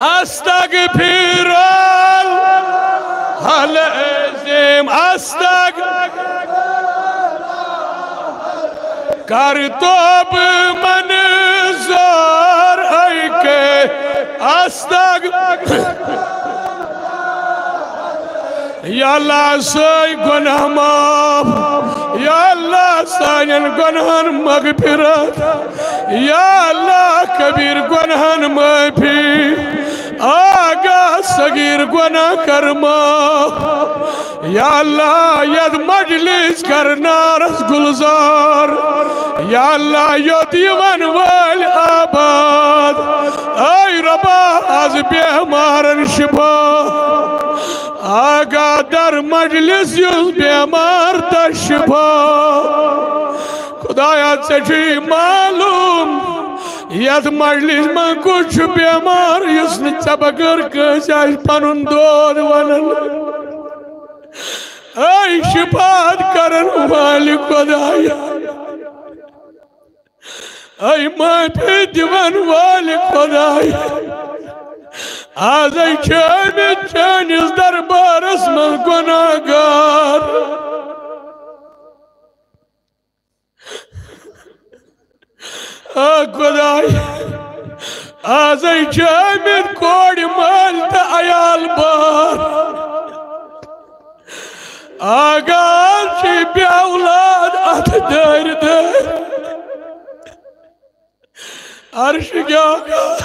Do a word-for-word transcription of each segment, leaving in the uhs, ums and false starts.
استغفر العظیم، استغفر۔ کر توبہ منظور اے کہ استغفر۔ یا اللہ، سٲنۍ گۄناہ معاف۔ یا اللہ، سانٮ۪ن گۄناہن مغفرت۔ یا اللہ، کبیر گۄناہن معافی۔ آگاہ صغیر گۄناہ کر معاف۔ یا اللہ، یتھ مجلس کر نارس گلزار۔ یا اللہ، یوت یِوان وٲلۍ آباد۔ اے ربا، از بیمارن شفا۔ آگاہ در مجلس یُس بیمار تس شفا۔ خدایا، ژےٚ چھُے معلوم یتھ مجلس منٛز کُس چھُ بیمار یُس نہٕ ژےٚ بغٲر کٲنٛسہِ آسہِ پنُن دود ونان۔ اے شفاعت کرن والہِ خدایا، اے معافی دِوَن وٲلۍ خدایا، آزے چھِ آمٕتۍ چٲنِس دربارس منٛز گۄناہ گار۔ آ خدایا، آزے چھِ آمٕتۍ کورِ مٲلۍ تہٕ عیال بار۔ آگاہ چھِ بے اولاد اتھ دٲرۍ دٲرۍ۔ عرشٕکۍ آگاہ،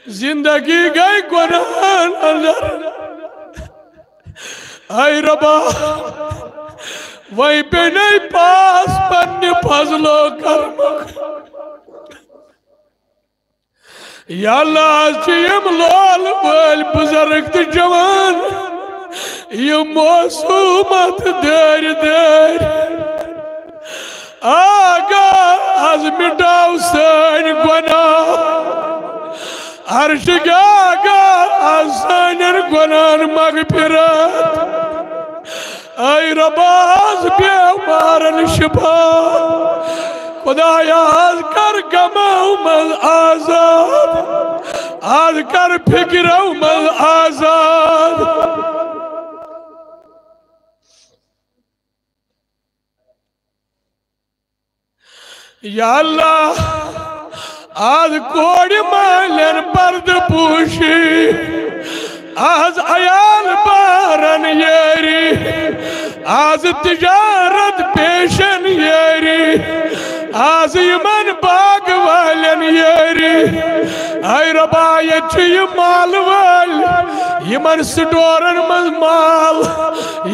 زندگی گٔے گۄناہن اندر۔ اے ربا، وۄنۍ پیٚنے پاس پننہِ فضل و کرمُک۔ یا اللہ، از چھِ یِم لول وٲلۍ بزرگ تہٕ جوان، یِم معصوم اتھ دٲرۍ دٲرۍ۔ آگاہ، از مٹاو سٲنۍ گۄناہ۔ عرشٕکۍ آگاہ، از سانٮ۪ن گۄناہن مغفرت۔ اے ربا، از بیمارن شفا۔ خدایا، از کر غمو منٛز آزاد، از کر فکرو منٛز آزاد۔ یا اللہ، از کورِ مالٮ۪ن پردٕ پوشی، از عیال بارن یٲری، از تجارت پیشن یٲری، از یِمن باغ والٮ۪ن یٲری۔ اے ربا، ییٚتہِ چھِ یِم مال وٲلۍ، یِمن سٹورن منٛز مال۔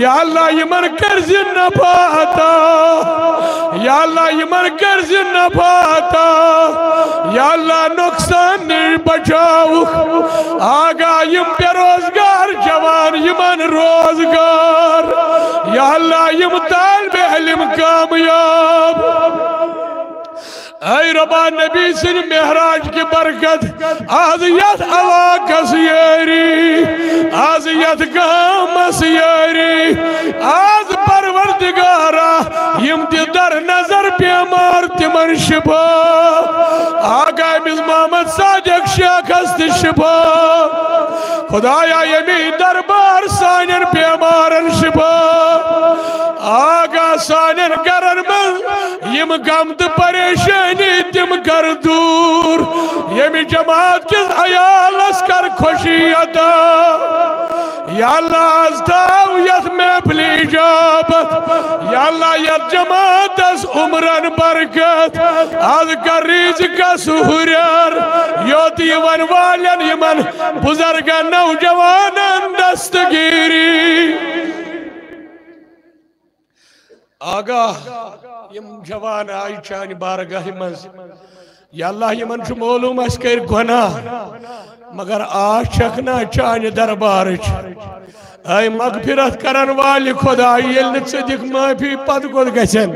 یا اللہ، یِمن کٔرزِ نفع عطا۔ یا اللہ، یِمن کٔرزِ نفع عطا۔ یا اللہ، نۄقصان نِش بچاوُکھ۔ آگاہ، یِم بے روزگار جوان، یِمن روزگار۔ یا اللہ، یِم طالب علم کامیاب۔ اے ربا، نبی سٕنٛدِ معراج کہِ برکت، از یتھ علاقس یٲری، از یتھ گامس یٲری، از پروردگارا، یِم تہِ در نظر بیمار، تِمن شفا۔ آگاہ، أمِس محمد صادق شیخس تہِ شفا۔ خدایا، ییٚمی دربار سانٮ۪ن بیمارن شفا۔ آگاہ، سانٮ۪ن گرن منٛز یِم غم تہٕ پریشٲنی تِم کر دوٗر۔ ییٚمہِ جماعت کِس عیالس کر خوشی عطا۔ یا اللہ، از تھاو یتھ محفلہِ اجابت۔ یا اللہ، یتھ جماعتس عمرن برکت۔ از کر رزقس ہُرٮ۪ر۔ یوت یِوان والٮ۪ن یِمن بزرگن نوجوانن دستگیری۔ آگاہ، یِم جوان آیہِ چانہِ بارگاہہِ منٛز۔ یا اللہ، یِمن چھُ معلوم اَسہِ کٔرۍ گۄناہ، مگر آش چھکھ نا چانہِ دربارٕچ۔ اے مغفرت کرن والہِ خدا، ییٚلہِ نہٕ ژٕ دِکھ معٲفی، پتہٕ کوٚت گژھن؟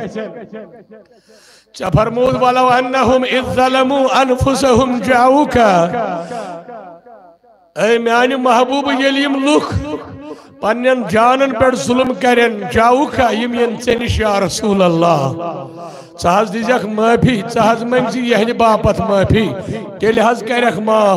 ژےٚ فرمووُتھ، "ولو انہم اذ ظلموا انفسہم جاؤک۔" اے میانہِ محبوب، ییٚلہِ یِم لُکھ پننٮ۪ن جانن پٮ۪ٹھ ظلم کرن، جاوُکھا یِم یِن ژےٚ نِش یا رسول اللہ؟ ژٕ حظ دِزٮ۪کھ معٲفی، ژٕ حظ منٛگزِ یِہنٛدِ باپتھ معٲفی۔ تیٚلہِ حظ کرٮ۪کھ معاف،